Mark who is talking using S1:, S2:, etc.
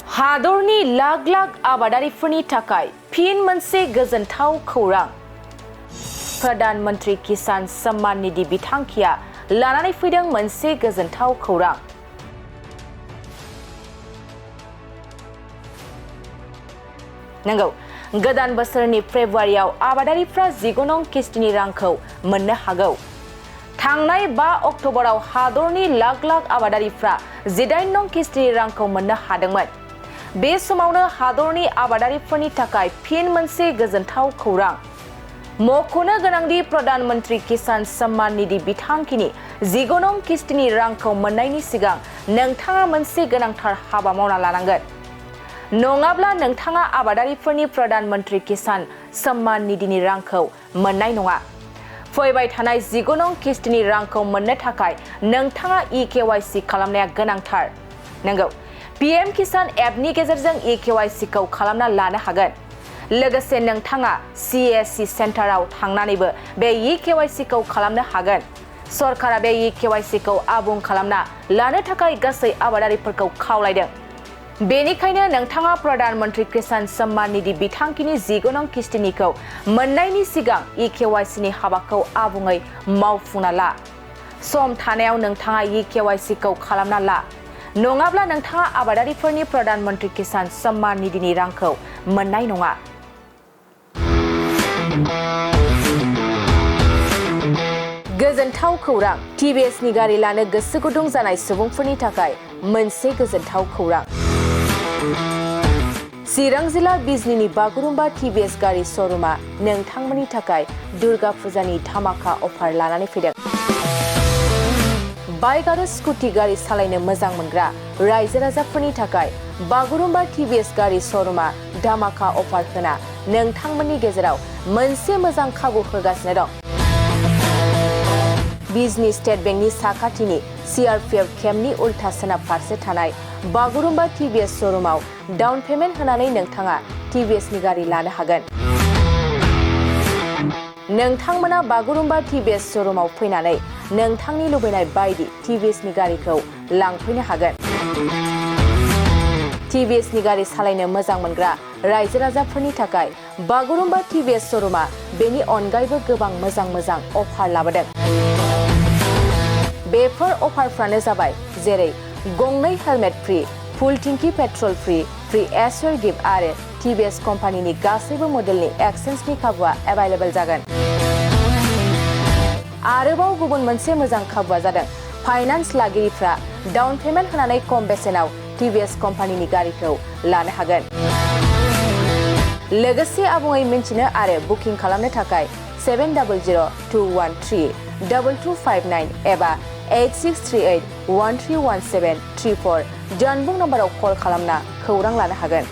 S1: हादरनि लाख लाख आबादारिफोरनि थाखाय फिन मोनसे गोजोनथाव खौरां। प्रधान मंत्री किसान सम्मान निधि बिथांखिया लानानै फैदों मोनसे गोजोनथाव खौरां। नंगौ, गोदान बोसोरनि फेब्रुवारियाव आबादारिफ्रा 19 नं किस्तिनि रांखौ मोननो हागौ। थांनाय 5 अक्ट'बराव हादरनि लाख लाख आबादारिफ्रा 18 नं किस्तिनि रांखौ मोननो हादोंमोन। बे समावनो हादरनि आबादारिफोरनि थाखाय फिन मोनसे गोजोनथाव खौरां। मख'नो गोनांदि प्रधान मंत्री किसान सम्मान निधि बिथांखिनि 19 नं किस्तिनि रांखौ मोननायनि सिगां नोंथाङा मोनसे गोनांथार हाबा मावना लानांगोन। नङाब्ला नोंथाङा आबादारिफोरनि प्रधान मंत्री किसान सम्मान निधिनि रांखौ मोननाय नङा। फैबाय थानाय 19 नं किस्तिनि रांखौ मोननो थाखाय नोंथाङा EKYC खालामनाया गोनांथार। नंगौ, PM किसान एपनि गेजेरजों EKYC खौ खालामना लानो हागोन। लोगोसे नोंथाङा CSC सेन्टाराव थांनानैबो बे EKYC खौ खालामनो हागोन। सरकारा बे EKYC खौ आबुं खालामना लानो थाखाय गासै आबादारिफोरखौ खावलायदों। बेनिखायनो नोंथाङा प्रधान मंत्री किसान सम्मान निधि बिथांखिनि 19 नं किस्तिनिखौ मोननायनि सिगां EKYC नि हाबाखौ आबुङै मावफुंना ला। सम थानायाव नोंथाङा EKYC खौ खालामना ला। नङाब्ला नोंथाङा आबादारिफोरनि प्रधान मंत्री किसान सम्मान निधिनि रांखौ मोननाय नङा। गोजोनथाव खौरां। TVS नि गारि लानो गोसो गुदुं जानाय सुबुंफोरनि थाखाय मोनसे गोजोनथाव खौरां। चिरां जिल्ला बिजनीनि बागुरुम्बा TVS गारि श'रुमा नोंथांमोननि थाखाय दुर्गा फुजानि धामाका अफार लानानै फैदों। बाइक आरो स्कुटि गारि सालायनो मोजां मोनग्रा रायजो राजाफोरनि थाखाय बागुरुम्बा TVS गारि श'रुमा धामाका अफार होना नोंथांमोननि गेजेराव मोनसे मोजां खाबु होगासिनो दं। बिजनी स्टेट बेंकनि साखाथिनि CRPF केम्पनि उल्था सोनाब फारसे थानाय बागुरुम्बा TVS श'रुमाव डाउन पेमेन्ट होनानै नोंथाङा TVS नि गारि लानो हागोन। नोंथांमोना बागुरुम्बा TVS श'रुमाव फैनानै नोंथांनि लुबैनाय बायदि TVS नि गारिखौ लांफैनो हागोन। TVS नि गारि सालायनो मोजां मोनग्रा रायजो राजाफोरनि थाखाय बागुरुम्बा TVS श'रुमा बेनि अनगायैबो गोबां मोजां अफार लाबोदों। बेफोर अफारफ्रानो जाबाय जेरै गंनै हेलमेट फ्रि, फुल टेंकि पेट्रल फ्रि एसवेर गिफ्ट आरो TVS कम्पानिनि गासैबो मडेलनि एक्सचेन्जनि खाबुआ एभेलेबल जागोन। आरोबाव गुबुन मोनसे मोजां खाबुआ जादों फाइनान्स लागिरिफ्रा डाउन पेमेन्ट होनानै खम बेसेनाव TVS कम्पानिनि गारिखौ लानो हागोन। लोगोसे आबुङै मिन्थिनो आरो बुकिं खालामनो थाखाय 7002132259 एबा 8638131734 जानबुं नम्बराव कल खालामना खौरां लानो हागोन।